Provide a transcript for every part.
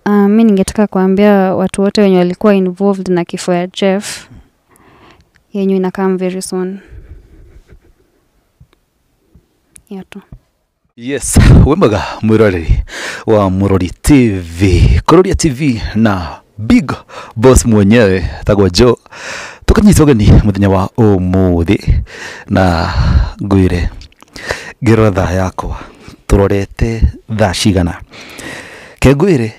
Mi ningetaka kuambia watu wote wenye walikuwa involved na kifo ya Jeff, yenye ina come very soon. Hiyo tu. Yes, wembaga mwiroreri wa Murori TV, Kuroria TV na Big Boss mwenyewe tagwo Joe. Tukanyitwo geni muthenya wa umuthi na ngwire ngirora thaa yakwa turorete thaa cigana. Ke ngwire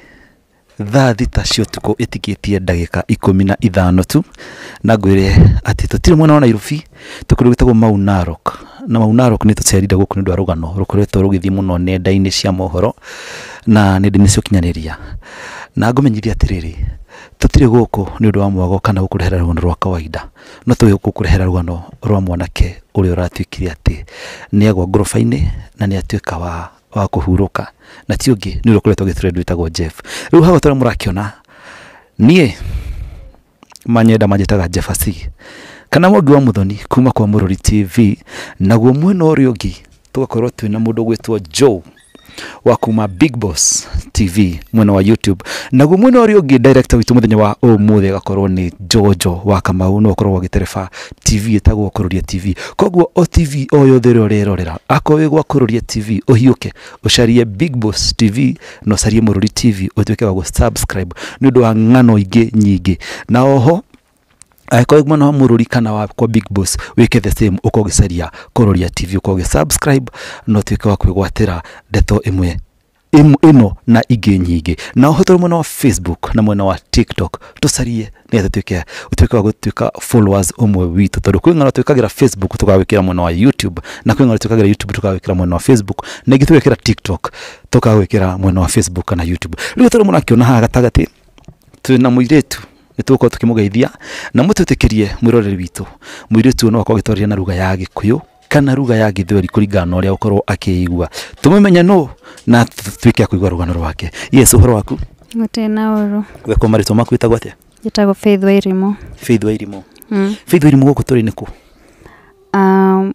thaa 6 cia utuku itikitie ndagika 15 tu, na ngwire ati tutire mwena wa Nairobi tukuru gitagwo Mau Narok, na Mau Narok ni tucerire guku ni ndu wa rugano rukoretwo rugithii muno nenda-ini cia mohoro na nenda-ini cia ukinyaniria, na ngumenyithia atiriri tutire guku ni undu wa mwago kana gukurehera rugano rwa kawaida, no twi guku kurehera rugano rwa mwanake uria uratuikire ati ni agwa ngoroba-ini na ni atuika wa kuhuruka, na ti ungi ni ukoretwo gĩtrend wĩtagwo Jeff. Rĩu haha tũrĩa mũrakiona niĩ manyenda manjĩtaga Jeff C kana Mwangi wa Muthoni kuma kwa Murori TV, naguo mwena ũrĩa ũngĩ tũgakorwo twĩna mũndũ ũgwĩtwo Joe wa kuma Big Boss TV mwena wa YouTube, naguo mwena ũrĩa ũngĩ director witũ mũthenya wa ũmũthĩ agakorwo nĩ Jojo wa Kamau, no akorwo agĩtereba TV ĩtagwo Kuroria TV. Koguo o TV o yothe ĩrĩa ũrerorera, akorwo wĩ gwa Kuroria TV ũhiũke ũcarie Big Boss TV na ũcarie Murori TV ũtuĩke wa gũ-subscribe nĩ ũndũ wa ng'ano ingĩ nyingĩ. Na oho angĩkorwo mwena wa Murori kana wa kwa Big Boss wĩke the same, ũkorwo ũgĩcaria Kuroria TV ũkorwo ũgĩ-subscribe na ũtuĩke wa kwĩgwatĩra ndeto ĩmwe ĩno na ingĩ nyingĩ. Na oho tũrĩ mwena wa Facebook na mwena wa TikTok tũcarie nĩgetha ũtuĩke wa gũtuĩka followers ũmwe witũ, tondũ kwĩ ng'ano twĩkagĩra Facebook tũkawĩkĩra mwena wa YouTube, na kwĩ ng'ano twĩkagĩra YouTube tũkawĩkĩra mwena wa Facebook, na ingĩ tũgekĩra TikTok tũkawĩkĩra mwena wa Facebook kana YouTube. Rĩu tũrĩ mũrakĩona haha gatagatĩ twĩna mũirĩtu nĩtũgũkorwo tũkĩmũgeithia na mũtwĩtĩkĩrie mwĩroreri witũ. Mũirĩtu no akorwo agĩtwarĩria na lugha ya Gĩkũyũ kana lugha ya Gĩthweri kũringana na ũrĩa ũkorwo akĩigua. Tũmũmenye nũ na tuĩke a kũigua rũgano rwake. Yes, ũhoro waku? Gũtirĩ na ũru. Gwekwo marĩtwa maku wĩtagwo atĩa? Njĩtagwo Faith Wairimu. Faith Wairimu. Faith Wairimu gũkũ tũrĩ nĩ kũ?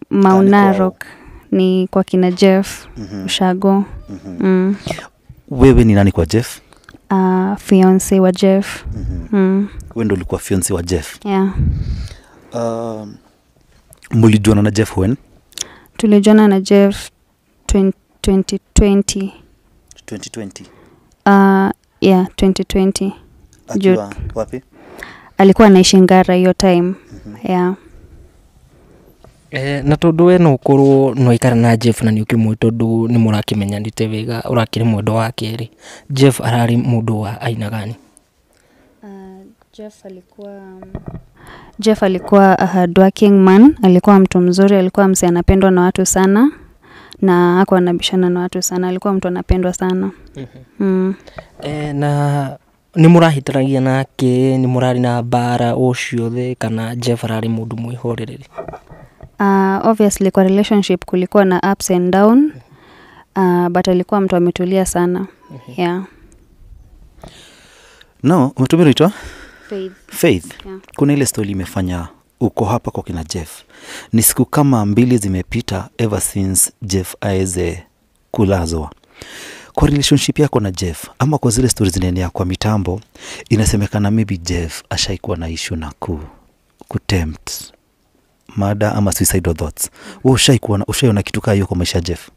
Mau Narok ni kwa kina Jeff Ushago. Wewe ni nani kwa Jeff? Fiance wa Jeff. Wewe ndo ulikuwa fiance wa Jeff? Yeah. Mulijuana na Jeff when? Tulijuana na Jeff 2020. 2020? Yeah, 2020. Akiwa wapi? Alikuwa anaishi Ngara hiyo time. Yeah. Na tondu we no ukorwo no ikara na Jeff na nĩ ũkĩmũĩ tondu nĩ mũrakĩmenyanĩte wega, ũrakĩrĩ mwendwa wake rĩ, Jeff ararĩ mũndũ wa aina gani? Jeff alikuwa a hardworking man, alikuwa mtu mzuri, alikuwa mse anapendwa na watu sana na hakuwa anabishana na watu sana, alikuwa mtu anapendwa sana. Na nĩ mũrahĩtanagia nake, nĩ mũrarĩ na mbara o ciothe kana Jeff ararĩ mũndũ mwĩhorereri? Obviously kwa relationship kulikuwa na ups and down, but alikuwa mtu ametulia sana. Yeah. No, umetumia inaitwa? Faith. Faith. Yeah. Kuna ile story imefanya uko hapa kwa kina Jeff. Ni siku kama 2 zimepita ever since Jeff aeze kulazwa. Kwa relationship yako na Jeff, ama kwa zile stories zinaenea kwa mitambo, inasemekana maybe Jeff ashaikuwa na issue na kutempt murder ama suicidal thoughts. Wewe ushaiona kitu kama hiyo kwa maisha Jeff?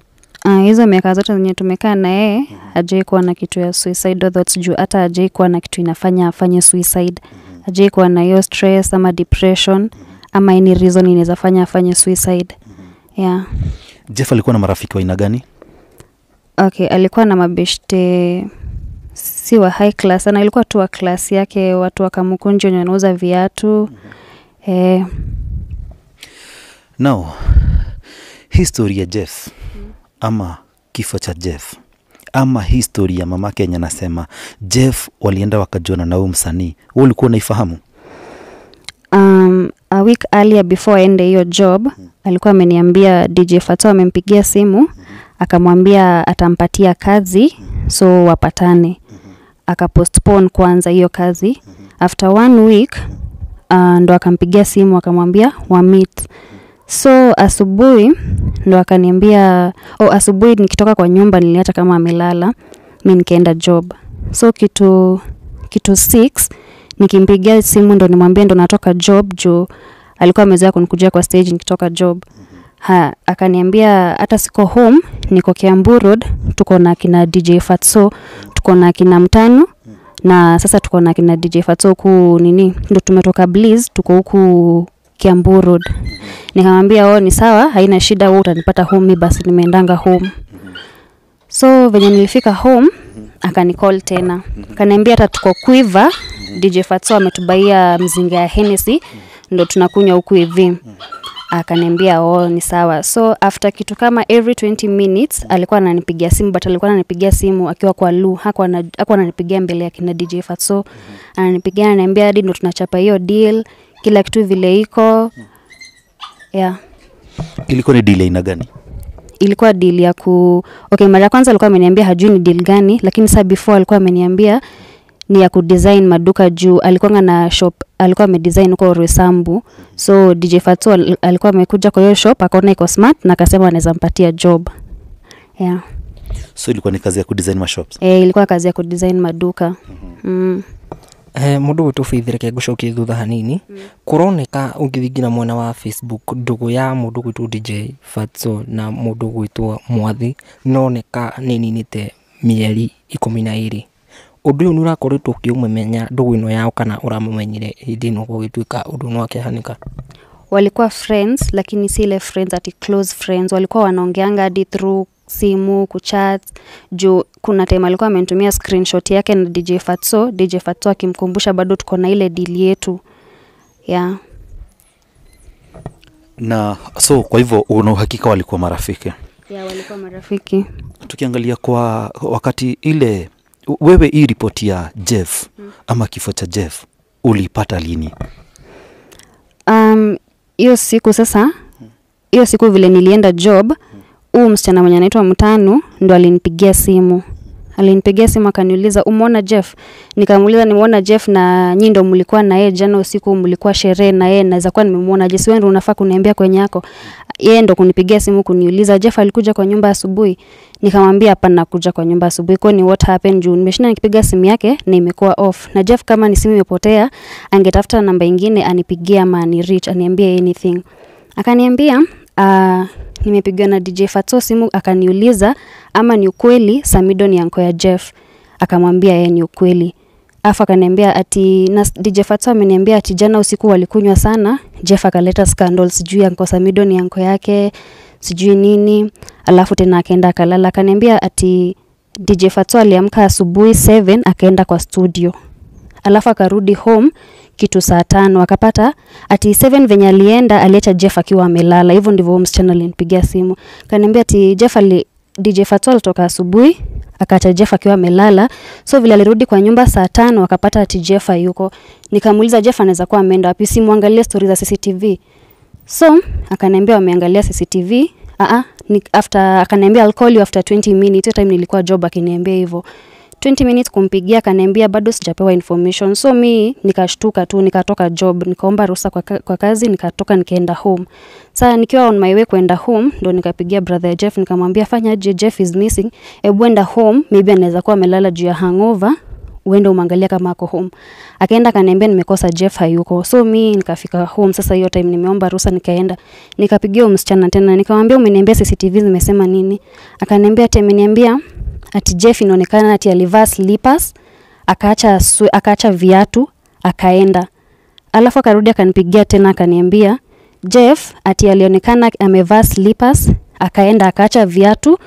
Hizo miaka zote zenye tumekaa na yeye hajai kuwa na kitu ya suicidal thoughts, juu hata hajai kuwa na kitu inafanya afanye suicide. Hajai kuwa na hiyo stress ama depression ama any reason inaweza fanya afanye suicide. Yeah. Jeff alikuwa na marafiki wa aina gani? Okay, alikuwa na mabeshte si wa high class sana, alikuwa tu wa class yake, watu wa Kamukunji wenye wanauza viatu. Now, history ya Jeff ama kifo cha Jeff ama history ya mama Kenya nasema Jeff walienda wakajuana na huyu msanii, wewe ulikuwa unaifahamu? A week earlier before aende hiyo job, alikuwa ameniambia DJ Fatxo amempigia simu akamwambia atampatia kazi, so wapatane. Akapostpone kwanza hiyo kazi. After 1 week ndo akampigia simu akamwambia wa meet. So asubuhi ndo akaniambia, asubuhi nikitoka kwa nyumba niliacha kama amelala, mimi nikaenda job. So kitu 6 nikimpigia simu ndo nimwambie ndo natoka job, juu alikuwa amezoea kunikujia kwa stage nikitoka job. Ha, akaniambia hata siko home, niko Kiambu Road, tuko na kina DJ Fatso, tuko na kina Mtano, na sasa tuko na kina DJ Fatso huku nini, ndo tumetoka Bliss, tuko huku Kiambu Road. Nikamwambia oh, ni sawa, haina shida, wewe utanipata home, basi nimeendanga home. So venye nilifika home akanicall tena, akaniambia hata tuko Quiver, DJ Fatso ametubaia mzinga ya Hennessy, ndo tunakunywa huku hivi. Akaniambia oh, ni sawa. So after kitu kama every 20 minutes alikuwa ananipigia simu, but alikuwa ananipigia simu akiwa kwa Lu, hakuwa ananipigia mbele ya kina DJ Fatso. Ananipigia ananiambia hadi ndo tunachapa hiyo deal, kila kitu vile iko. Yeah. Ilikuwa ni deal aina gani? Ilikuwa deal ya ku okay, mara kwanza alikuwa ameniambia hajui ni deal gani, lakini sasa before alikuwa ameniambia ni ya kudesign maduka juu alikuwa na shop, alikuwa amedesign huko Roysambu. So DJ Fatso alikuwa amekuja kwa hiyo shop akaona iko smart na akasema anaweza mpatia job. Yeah. So ilikuwa ni kazi ya kudesign mashops? Eh, ilikuwa kazi ya kudesign maduka. Mundu witu Faith reke ngucokie thutha hanini. Kuroneka ungithingira mwena wa Facebook ndugu ya mundu gwitwo DJ Fatso na mundu gwitwo Mwathi noneka nininite mieri 12. Undu uyu nurakoretwo ukiumemenya ndugu ino yao kana uramumenyire hindi ino gugituika undu no akihanika? Walikuwa friends, lakini si ile friends ati close friends, walikuwa wanaongeanga hadi through simu, kuchat. Juu kuna time alikuwa amenitumia screenshot yake na DJ Fatso, DJ Fatso akimkumbusha bado tuko na ile deal yetu. Yeah. Na so kwa hivyo una uhakika walikuwa marafiki? Yeah, walikuwa marafiki. Tukiangalia kwa wakati ile, wewe hii ripoti ya Jeff ama kifo cha Jeff ulipata lini? Hiyo siku sasa, hiyo siku vile nilienda job, huu msichana mwenye anaitwa Mtano ndo alinipigia simu. Alinipigia simu akaniuliza umeona Jeff? Nikamuuliza nimeona Jeff na nyinyi ndo mlikuwa na yeye jana usiku, mlikuwa sherehe na yeye, naweza kuwa nimemuona je, si wewe ndo unafaa kuniambia kwenye yako. Yeye ndo kunipigia simu kuniuliza Jeff alikuja kwa nyumba asubuhi. Nikamwambia hapana, kuja kwa nyumba asubuhi, kwa ni what happened juu nimeshinda nikipiga simu yake na imekuwa off. Na Jeff kama ni simu imepotea angetafuta namba nyingine anipigie ama ani reach aniambie anything. Akaniambia nimepigiwa na DJ Fatso simu akaniuliza ama ni ukweli Samido ni anko ya Jeff. Akamwambia yeye ni ukweli. Afa akaniambia ati na DJ Fatso ameniambia ati jana usiku walikunywa sana, Jeff akaleta scandals sijui anko Samido ni anko yake sijui nini. Alafu tena akaenda akalala. Akaniambia ati DJ Fatso aliamka asubuhi 7 akaenda kwa studio. Alafu akarudi home kitu saa 5 akapata ati 7 venye alienda aliacha Jeff akiwa amelala. Hivyo ndivyo msichana alinipigia simu. Kaniambia ati Jeff DJ Fatso alitoka asubuhi akaacha Jeff akiwa amelala. So vile alirudi kwa nyumba saa 5 akapata ati Jeff hayuko. Nikamuuliza Jeff anaweza kuwa ameenda wapi, si muangalie stories za CCTV. So akaniambia wameangalia CCTV. After akaniambia I'll call you after 20 minutes. Hiyo time nilikuwa job akiniambia hivyo. 20 minutes kumpigia akaniambia bado sijapewa information. So mi nikashtuka tu, nikatoka job, nikaomba ruhusa kwa kazi, nikatoka nikaenda home. Sasa nikiwa on my way kwenda home ndo nikapigia brother Jeff nikamwambia fanya aje, Jeff is missing, hebu enda home, maybe anaweza kuwa amelala juu ya hangover, uende umwangalie kama ako home. Akaenda akaniambia nimekosa Jeff hayuko. So mi nikafika home sasa hiyo time nimeomba ruhusa nikaenda. Nikapigia msichana tena nikamwambia umeniambia CCTV zimesema nini? Akaniambia ati ameniambia ati Jeff inaonekana ati alivaa slippers, akaacha viatu, akaenda. Alafu akarudi akanipigia tena akaniambia Jeff ati alionekana amevaa slippers, akaenda akaacha viatu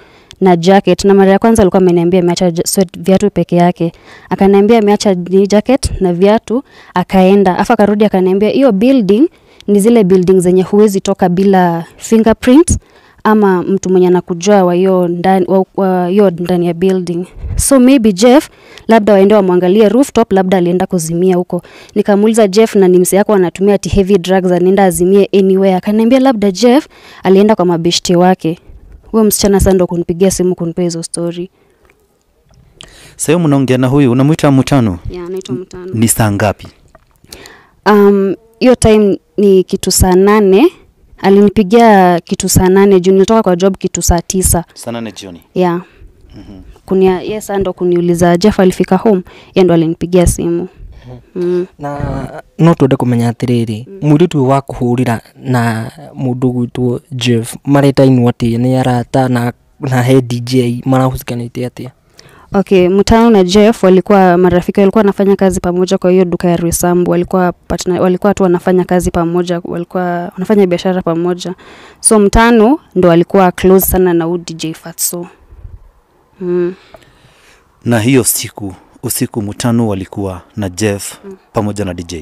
na jacket. Na mara ya kwanza alikuwa ameniambia ameacha viatu peke yake. Akaniambia ameacha jacket na viatu, akaenda. Alafu akarudi akaniambia hiyo building ni zile building zenye huwezi toka bila fingerprints ama mtu mwenye anakujua wa hiyo ndani, wa hiyo ndani ya building. So maybe Jeff labda waende wamuangalie rooftop, labda alienda kuzimia huko. Nikamuuliza Jeff na ni mse yako anatumia ati heavy drugs anaenda azimie anywhere. Akaniambia labda Jeff alienda kwa mabeshte wake. Huyo msichana sasa ndo kunipigia simu kunipea hizo story. Sasa mnaongea na huyu unamuita Mutano? Yeah, anaitwa Mutano. Ni saa ngapi? Hiyo time ni kitu saa 8. Alinipigia kitu saa 8 juu nilitoka kwa job kitu saa 9. Saa 8 jioni. Yeah. Kunia yes ndo kuniuliza Jeff alifika home, yeye ndo alinipigia simu. Na no twende kumenya atiriri, mũirĩtu wa kũhũrĩra na mũndũ gwitwo Jeff maretainwo atĩa, nĩ arata na he DJ marahusikanĩte atĩa? Okay, Mutano na Jeff walikuwa marafiki, walikuwa wanafanya kazi pamoja kwa hiyo duka ya Ruisambu, walikuwa partner, walikuwa tu wanafanya kazi pamoja, walikuwa wanafanya biashara pamoja. So Mutano ndo alikuwa close sana na DJ Fatso. Na hiyo siku usiku Mutano walikuwa na Jeff pamoja na DJ.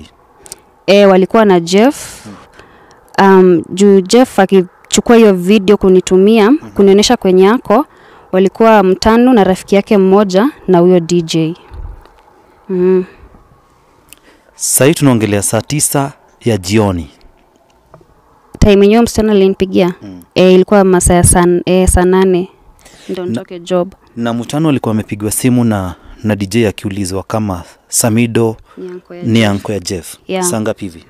Walikuwa na Jeff. Juu Jeff akichukua hiyo video kunitumia, kunionyesha kwenye yako, walikuwa Mutano na rafiki yake mmoja na huyo DJ. Sasa tunaongelea saa 9 ya jioni. Time yenyewe msichana alinipigia. Ilikuwa masaa ya saa 8 ndio nitoke job. Na Mutano alikuwa amepigwa simu na DJ akiulizwa kama Samido ni anko ya Jeff. Yeah. Saa ngapi hivi?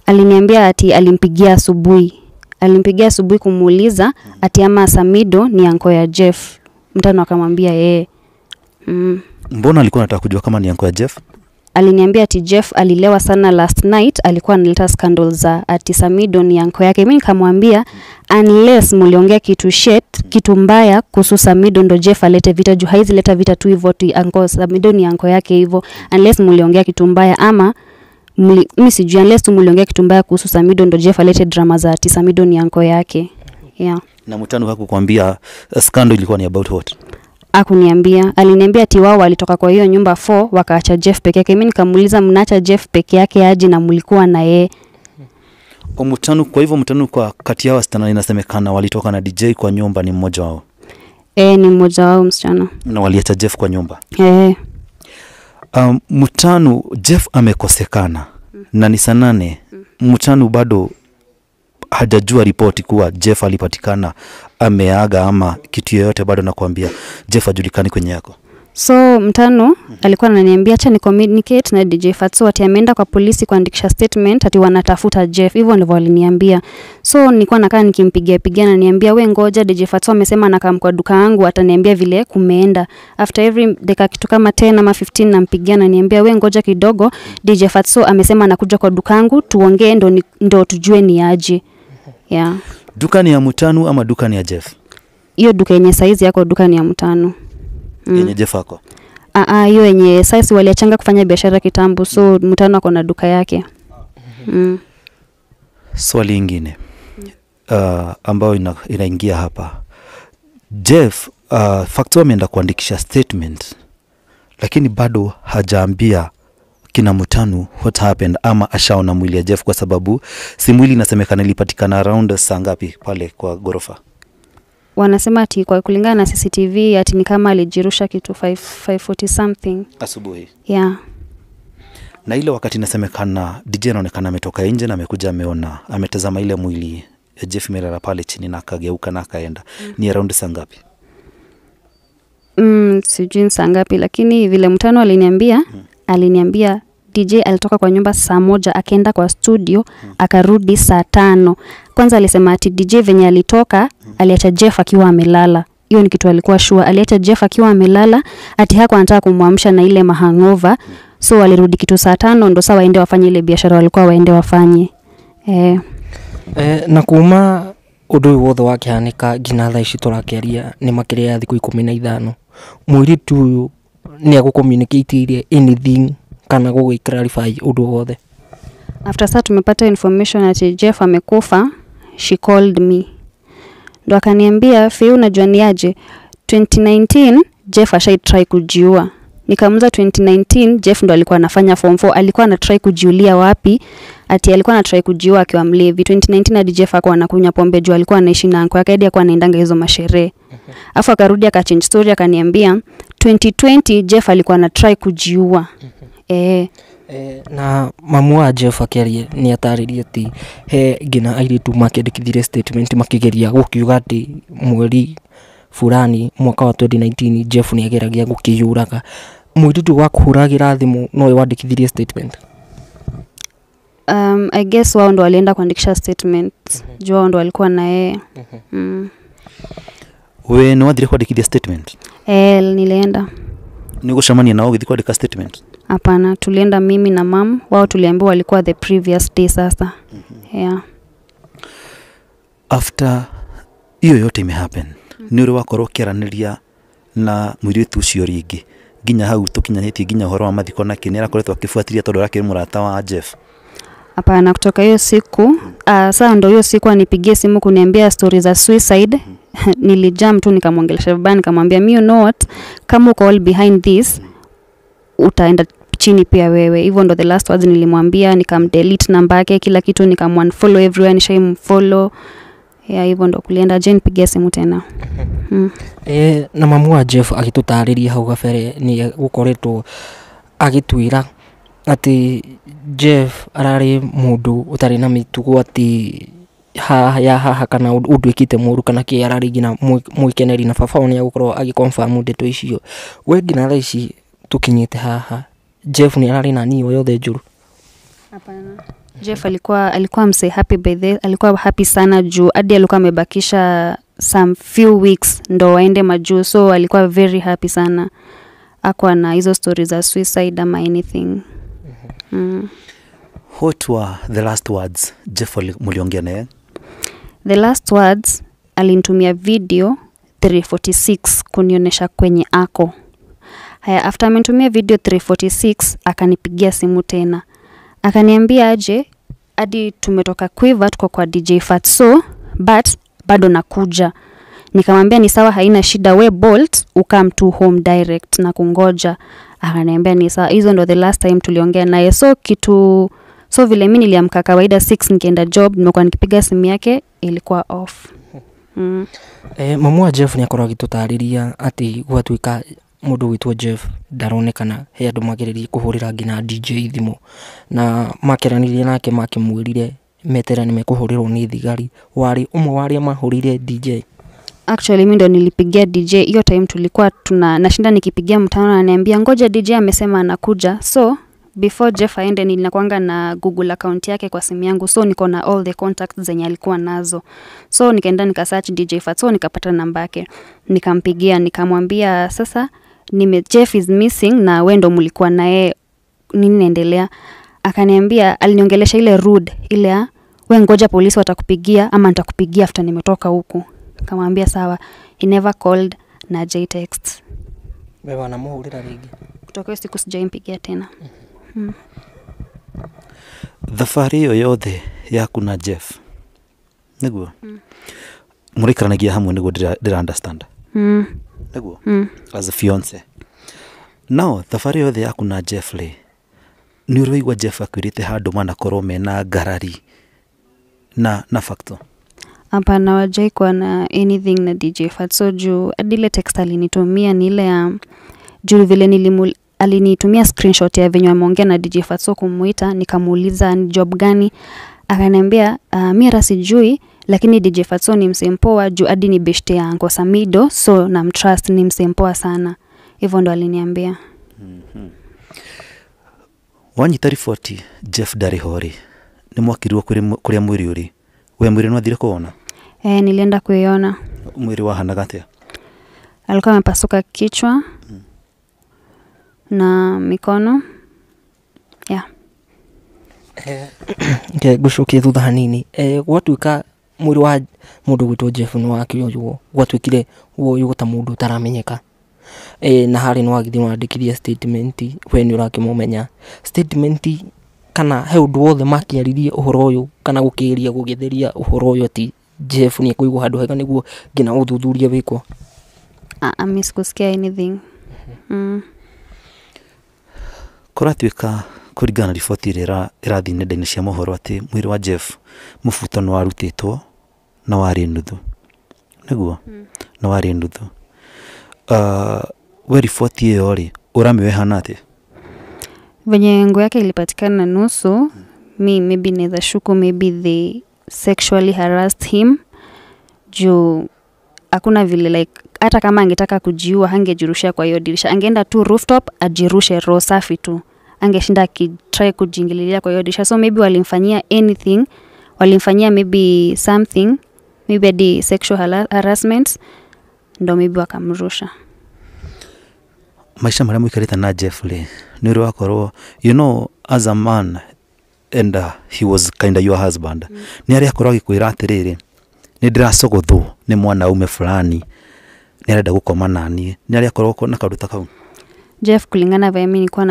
Aliniambia ati alimpigia asubuhi. Alimpigia asubuhi kumuuliza ati ama Samido ni anko ya Jeff. Mtano akamwambia yeye. Mbona alikuwa anataka kujua kama ni anko ya Jeff? Aliniambia ati Jeff alilewa sana last night, alikuwa analeta scandals za ati Samido ni anko yake. Mimi nikamwambia unless mliongea kitu shit, kitu mbaya kuhusu Samido ndo Jeff alete vita, juu haizi leta vita tu hivyo tu anko Samido ni anko yake hivyo, unless mliongea kitu mbaya ama mimi sijui, unless tu mliongea kitu mbaya kuhusu Samido ndo Jeff alete drama za ati Samido ni anko yake. Yeah. Na Mutano hakukwambia scandal ilikuwa ni about what? Hakuniambia. Aliniambia ati wao walitoka kwa hiyo nyumba 4 wakaacha Jeff peke yake. Mimi nikamuuliza mnaacha Jeff peke yake aje na mlikuwa na yeye? Mutano, kwa hivyo Mutano kwa kati yao wasichana inasemekana walitoka na DJ kwa nyumba ni mmoja wao. Ni mmoja wao msichana. Na waliacha Jeff kwa nyumba. Mutano, Jeff amekosekana na ni saa 8. Mutano bado hajajua ripoti kuwa Jeff alipatikana ameaga ama kitu yoyote, bado nakwambia Jeff hajulikani kwenye yako. So Mtano alikuwa ananiambia acha ni communicate na DJ Fatso ati ameenda kwa polisi kuandikisha statement ati wanatafuta Jeff. Hivyo ndivyo aliniambia. So nilikuwa nakaa nikimpigia pigia na niambia we ngoja DJ Fatso amesema anakaa kwa duka yangu ataniambia vile kumeenda. After every dakika kitu kama 10 ama 15 nampigia na niambia we ngoja kidogo DJ Fatso amesema anakuja kwa duka yangu tuongee ndo tujue ni aje. Yeah. Duka ni ya Mutano ama duka ni ya Jeff? Hiyo duka yenye size yako duka ni ya Mutano. Yenye Jeff ako? Hiyo yenye size waliachanga kufanya biashara kitambo, so Mutano ako na duka yake. Swali lingine ambayo inaingia hapa. Jeff Fatso ameenda kuandikisha statement lakini bado hajaambia kina Mutano what happened ama ashaona mwili ya Jeff, kwa sababu si mwili inasemekana ilipatikana around saa ngapi pale kwa gorofa? Wanasema ati kwa kulingana na CCTV ati ni kama alijirusha kitu 5:40 something asubuhi. Yeah. Na ile wakati inasemekana DJ anaonekana ametoka nje na amekuja ameona, ametazama ile mwili ya Jeff imelala pale chini na akageuka na akaenda. Ni around saa ngapi? Sijui saa ngapi, lakini vile Mutano aliniambia, aliniambia DJ alitoka kwa nyumba saa 1 akaenda kwa studio akarudi saa 5. Kwanza alisema ati DJ venye alitoka aliacha Jeff akiwa amelala. Hiyo ni kitu alikuwa sure. Aliacha Jeff akiwa amelala, ati hakuwa anataka kumwamsha na ile mahangover. So walirudi kitu saa 5 ndo sawa waende wafanye ile biashara walikuwa waende wafanye. Na kuma undu wothe wakihanika nginya thaa ici tũrakĩaria nĩ makĩria ya thikũ 15. Mũirĩtu ũyũ nĩ agũcommunicate anything kana gũgĩ clarify ũndũ wothe? After that tumepata information ati Jeff amekufa, she called me. Ndo akaniambia Fei, unajua ni aje 2019 Jeff ashai try kujiua. Nikamuuliza 2019 Jeff ndo alikuwa anafanya form 4, alikuwa ana try kujiulia wapi? Ati alikuwa ana try kujiua akiwa mlevi. 2019 hadi Jeff akawa anakunywa pombe juu alikuwa anaishi na uncle yake, hadi alikuwa anaendanga hizo masherehe. Afu akarudi aka change story akaniambia 2020 Jeff alikuwa ana try kujiua. Na mamu wa Jeff akĩaria nĩ atarĩrie atĩ he nginya airĩtu makĩandĩkithirie statement makĩgeria gũkiuga atĩ mweri fulani mwaka wa 2019 Jeff nĩ ageragia gũkĩyũraga. Mũirĩtu wa kũhũragĩra thimũ nowe wandĩkithirie statement? I guess wao ndo walienda kuandikisha statement. Juu wao ndo walikuwa na yeye. We nĩ wathire kwandĩkithia statement? Nilienda. Nĩ ũgũcemania nao ũgĩthiĩ kwandĩka statement? Hapana, tulienda mimi na mam. Wao tuliambiwa walikuwa the previous day sasa. Yeah. After hiyo yote imehappen, nĩ ũrĩ wakorwo ũkĩaranĩria na mũirĩtu ũcio rĩngĩ nginya hau tũkinyanĩtie nginya ũhoro wa mathiko na kĩ nĩ arakoretwo akĩbuatĩria tondũ arakĩrĩ mũrata wa Jeff? Hapana, kutoka hiyo siku saa ndo hiyo siku anipigie simu kuniambia stories za suicide. Nilijam tu nikamwongelesha baba, nikamwambia you know what, kama uko all behind this utaenda chini pia wewe. Hivyo ndo the last words nilimwambia, nikamdelete namba yake kila kitu, nikamunfollow everywhere, nishaimfollow. Yeah, hivyo ndo kulienda. Jane pigia simu tena. Na mamu wa Jeff agĩtũtarĩria hau gabere nĩ gũkoretwo agĩtwĩra atĩ Jeff ararĩ mũndũ ũtarĩ na mĩtugo atĩ haha ya haha kana ũndũ ĩkĩte mũru kana kĩ, ararĩ nginya mwĩkeneri na baba wao nĩ agũkorwo agĩconfirm ndeto icio. We nginya thaa ici tũkinyĩte haha, Jeff nĩ ararĩ na nia o yothe njũru? Hapana. Jeff alikuwa mse happy by the, alikuwa happy sana juu hadi alikuwa amebakisha some few weeks ndo waende majuu, so alikuwa very happy sana. Hakuwa na hizo stories za suicide ama anything. What were the last words Jeff muliongea naye? The last words alinitumia video 3:46 kunionyesha kwenye ako. Haya, after amenitumia video 3:46 akanipigia simu tena. Akaniambia aje hadi tumetoka Quiver tuko kwa DJ Fatso but bado nakuja. Nikamwambia ni sawa, haina shida, we Bolt ukam to home direct na kungoja. Akaniambia ni sawa. Hizo ndo the last time tuliongea naye. So vile mimi niliamka kawaida 6 nikienda job, nimekuwa nikipiga simu yake ilikuwa off. Mamu wa Jeff nĩ akorwo agĩtũtarĩria atĩ gwatuĩka mũndũ gwĩtwo Jeff ndaronekana, he andũ magererie kũhũrĩra nginya DJ thimũ na makeranirie nake makĩmwĩrire meterere nĩ mekũhũrĩrwo nĩ thigari. Warĩ ũmwe wa arĩa mahũrĩire DJ? Actually mimi ndo nilipigia DJ hiyo time, tulikuwa tuna nashinda nikipigia mtano ananiambia ngoja DJ amesema anakuja. So before Jeff aende nilikuanga na Google account yake kwa simu yangu, so niko na all the contacts zenye alikuwa nazo. So nikaenda nikasearch DJ Fatso nikapata namba yake, nikampigia nikamwambia sasa Jeff is missing na wewe ndo mlikuwa naye, nini naendelea? Akaniambia, aliniongelesha ile rude ile we ngoja polisi watakupigia ama nitakupigia after nimetoka huku. Nikamwambia sawa. He never called na J text. Wewe anamuhurira rĩngĩ? Kutoka hiyo siku sijaimpigia tena. Thabarĩ ĩyo yothe yaku na Jeff nĩguo mũraikaranagia hamwe nĩguo ndĩra understand nĩguo as a fiance. Now thabarĩ yothe yaku na Jeff rĩ, nĩ ũrĩ waigua Jeff akwĩrĩte handũ manakorwo mena ngarari na Facto? Hapana, wajai kuwa na anything na DJ Fatso juu hadi ile text alinitumia ni ile ya juu vile alinitumia screenshot ya venye ameongea na DJ Fatso kumuita, nikamuuliza ni job gani, akaniambia mimi hata sijui, lakini DJ Fatso ni msempoa juu hadi ni beshte yangu Samido, so namtrust, ni msempoa sana. Hivyo ndo aliniambia. Wanyita riboti Jeff ndarĩ ho rĩ, nĩ mwakirwo kũrĩa mwĩrĩ ũrĩ, we mwĩrĩ nĩwathire kũwona? Nilienda kuiona. Mwĩrĩ wahanaga atĩa? Alikuwa amepasuka kichwa na mikono. Yeah. Ngũcokie thutha hanini. Gwatuĩka mwĩrĩ wa mũndũ gwĩtwo Jeff nĩ wakĩoywo, gwatuĩkire woywo ta mũndũ ũtaramenyeka. Na harĩ nĩ wagĩthiĩ wandĩkithia statement, we nĩ ũrakĩmũmenya. Statement kana he ũndũ wothe makĩaririe ũhoro ũyũ kana gũkĩgeria gũgĩtheria ũhoro ũyũ atĩ Jeff nĩ ekũigwo handũ hega nĩguo nginya ũthuthuria wĩkwo? Mimi sikusikia anything. Kũratuĩka kũringana na riboti ĩrĩa ĩrathiĩ nenda-inĩ cia mohoro atĩ mwĩrĩ wa Jeff mũbuto nĩ warutĩtwo na warĩ nuthu. Nĩguo? Na warĩ nuthu. We riboti ĩyo rĩ, ũramĩoya ĩhana atĩa? Venye nguo yake ilipatikana nusu, mi maybe naweza shuku maybe they sexually harassed him. Juu hakuna vile like hata kama angetaka kujiua hangejirushia kwa hiyo dirisha, angeenda tu rooftop ajirushe roho safi tu, angeshinda akitry kujiingililia kwa hiyo dirisha. So maybe walimfanyia anything, walimfanyia maybe something, maybe the sexual harassment, Ndo maybe wakamrusha. Maisha marĩa mũikarĩte na Jeff rĩ, nĩ ũrĩ wakorwo, you know, as a man and he was kind of your husband, nĩ arĩa akorwo agĩkwĩra atĩrĩrĩ, nĩ ndĩracogothwo nĩ mwanaume fulani, nĩ arenda gũkoma naniĩ, nĩ arĩa akorwo na kaũndũ ta kau? Jeff, kulingana vile mimi nilikuwa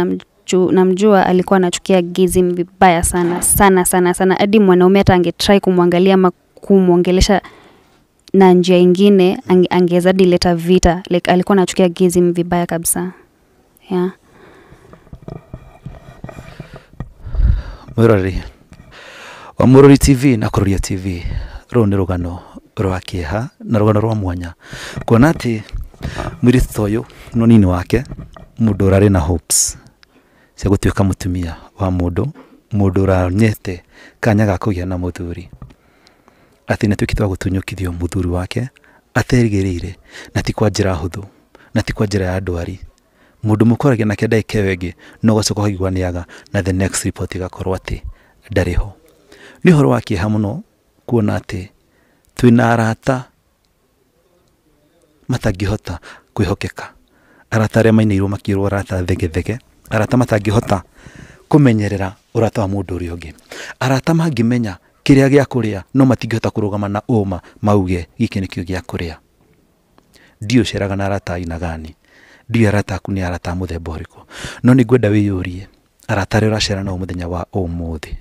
namjua, alikuwa anachukia gizim vibaya sana sana sana sana, hadi mwanaume hata angetry kumwangalia ama kumwongelesha na njia ingine angeza leta vita. Like alikuwa anachukia gizim vibaya kabisa. Yeah. Mwiroreri wa Murori TV na Kuroria TV, rũrũ nĩ rũgano rwa kĩeha na rũgano rwa mwanya, kuona atĩ mũirĩtu ta ũyũ nĩ wake, mũndũ ũrarĩ na hopes cia gũtuĩka mũtumia wa mũndũ, mũndũ ũranyete kanya ga kũgĩa na mũthuri, atĩ nĩatuĩkĩte wa gũtunyũkithio mũthuri wake aterĩgĩrĩire, na ti kwa njĩra hũthũ, na ti kwa njĩra ya ndwari. Mũndũ mũkoragia nake ndagĩka ĩyo ĩngĩ no ũgacoka ũkaigua nĩaga, na the next report ĩgakorwo atĩ ndarĩ ho. Nĩ ũhoro wa kĩeha mũno kuona atĩ twĩna arata matangĩhota kwĩhokeka, arata arĩa mainĩirwo makĩrwo arata thegethege, arata matangĩhota kũmenyerera ũrata wa mũndũ ũrĩa ũngĩ, arata mangĩmenya kĩrĩa gĩa kũrĩa no matingĩhota kũrũgama na ũma mauge gĩkĩ nĩkĩo gĩa kũrĩa. Ndiũ ũceraga na arata aina gani, ndiũ arata aku nĩ arata a mũthemba ũrĩkũ, no nĩ ngwenda wĩyũrie arata arĩa ũracera nao mũthenya wa ũmũthĩ,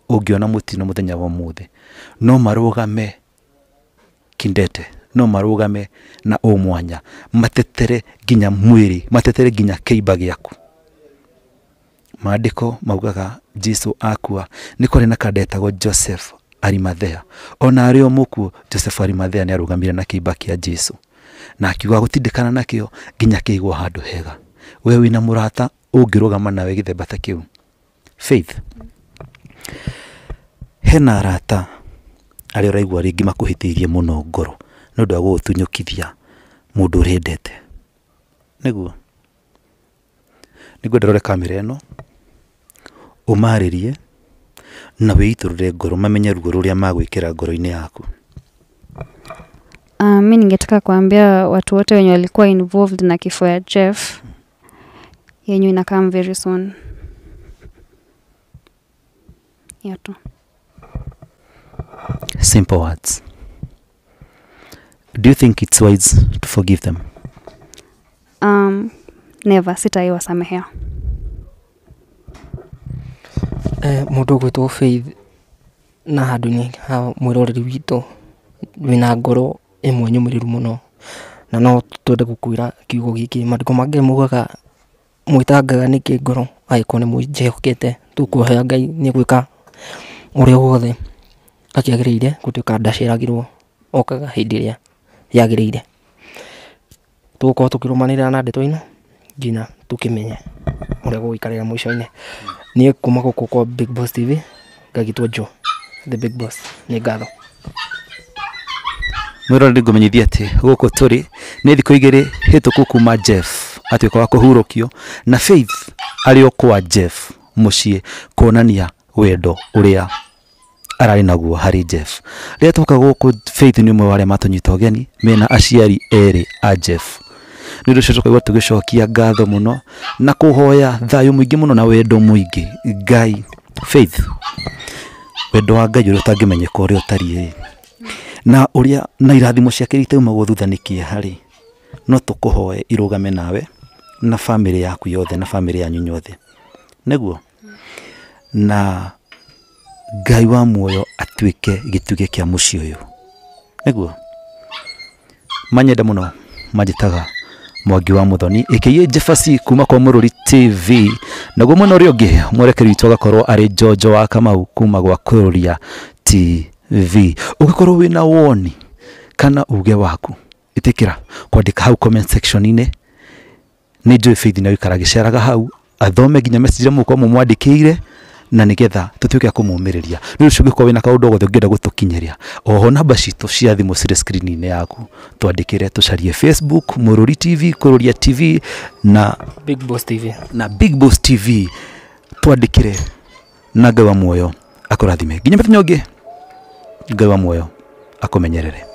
ũngĩona mũtino mũthenya wa ũmũthĩ, no marũgame kindete, no marũgame na ũmwanya, matetere nginya mwĩrĩ, matetere nginya kĩimba gĩaku. Maandĩko maugaga Jesu akua nĩ kwarĩ na kanda etagwo Joseph Arimathea. Ona arĩ o mũkuũ, Joseph Arimathea nĩ arũgamire na kĩimba kĩa Jesu na akiuga gũtindĩkana nakĩo nginya kĩigwo handũ hega. We wĩna mũrata ũngĩrũgama nawe gĩthemba ta kĩu? Faith, hena arata arĩa ũraigua rĩngĩ makũhĩtĩirie mũno ngoro nĩ ũndũ wa gũgũtunyũkithia mũndũ ũrendete. Nĩguo nĩngwenda ũrore kamera ĩno, ũmarĩrie na wĩitũrũre ngoro, mamenye ruo rũrĩa magwĩkĩra ngoro-inĩ yaku. Mi ningetaka kuambia watu wote wenye walikuwa involved na kifo ya Jeff, yenye ina come very soon. Hiyo tu. Simple words. Do you think it's wise to forgive them? Never, sitaiwasamehea. Mũndũ ũgwĩtwo Faith na handũ-inĩ ha mwĩroreri witũ wĩna ngoro ĩmwe nyũmĩrĩru mũno, na no twende gũkwĩra kiugo gĩkĩ. Maandĩko mangĩ maugaga mwĩtangaga nĩkĩ ngoro angĩkorwo nĩ mwĩnjĩhokete, tũkũhoya Ngai nĩ gwĩka ũrĩa wothe akĩagĩrĩire, gũtuĩka ndaceragĩrwo, okaga hĩndĩ ĩrĩa yagĩrĩire. Tũgũkorwo tũkĩrũmanĩrĩra na ndeto ĩno nginya tũkĩmenye ũrĩa gũgũikarĩra mũico-inĩ. Niĩ kuma gũkũ kwa Big Boss TV ngagĩtwo Joe the Big Boss, nĩ ngatho. Mwĩroreri, ngũmenyithia atĩ gũkũ tũrĩ nĩ thikũ igĩrĩ hĩtũku kuma Jeff atuĩka wa kũhurũkio, na Faith arĩ o kwa Jeff mũciĩ kuonania wendo ũrĩa ararĩ naguo harĩ Jeff. Rĩrĩa twoka gũkũ, Faith nĩ ũmwe wa arĩa matũnyita ũgeni mena aciari erĩ a Jeff. Nĩ ũndũ ũcio tũkaigua tũgĩcokia ngatho mũno na kũhoya thayũ mũingĩ mũno na wendo mũingĩ Ngai. Faith, wendo wa Ngai ũrĩa ũtangĩmenyeka ũrĩa ũtariĩ, na ũrĩa na irathimo ciake itaumagwo thutha nĩ kĩeha rĩ, no tũkũhoe irũgame nawe na bamĩrĩ yaku yothe na bamĩrĩ yanyu yothe, nĩguo na Ngai wa muoyo atuĩke gĩtugĩ kĩa mũciĩ ũyũ, nĩguo. Manyenda mũno manjĩtaga Mwangi wa Muthoni aka Jefasi kuma kwa Murori TV, naguo mwena ũrĩa ũngĩ mwerekeri witũ agakorwo arĩ Jojo wa Kamau kuma gwa Kuroria TV. Ũngĩkorwo wĩna woni kana uge waku, ĩtĩkĩra kwandĩka hau comment section-inĩ. Nĩ njũĩ Faith nĩ aikara agĩceraga hau athome nginya message iria mũgũkorwo mũmwandĩkĩire, na nĩgetha tũtuĩke a kũmũmĩrĩria. Nĩ ũndũ ũcio ũngĩkorwo wĩna kaũndũ o gothe ũngĩenda gũtũkinyĩria, oho namba citũ cia thimũ cirĩ screen-inĩ yaku, twandĩkĩre, tũcarie Facebook Murori TV, Kuroria TV na Big Boss TV, na Big Boss TV, twandĩkĩre na Ngai wa muoyo akũrathime. Nginya mũthenya ũngĩ, Ngai wa muoyo akũmenyerere.